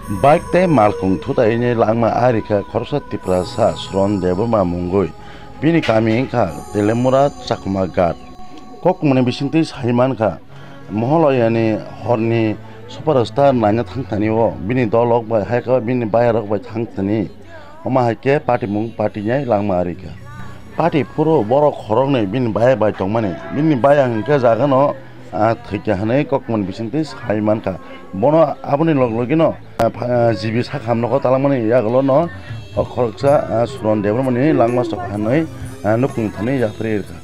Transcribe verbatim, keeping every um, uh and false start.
Bike tei malkhung thutaini langma arikha khoroksa Tiprasa Suron Debbarma mungwi. Bini kami wngkha Telemura Chakma Ghat. Kokmani bisingtwi sai mankha, Moholoyani horni superstar naina thangthani o bini dolrok bai hai khe bini bayarok bai thangthani. Omo hai khe patimung patinai langma arikha. Pati phuru borok khoroknwi bini baya bai tongmani. Bini baya hwnkhe jagano, ah, thwikha hwnwi kokmani bisingtwi sai mankha. Bono aboni log logino, ah, pha-, ah, G B sak hamnokho talangmani yagulono o khoroksa, ah, Suron Debbarmani langma sok hwnwi, ah, nukung thani yapharwi rwkha.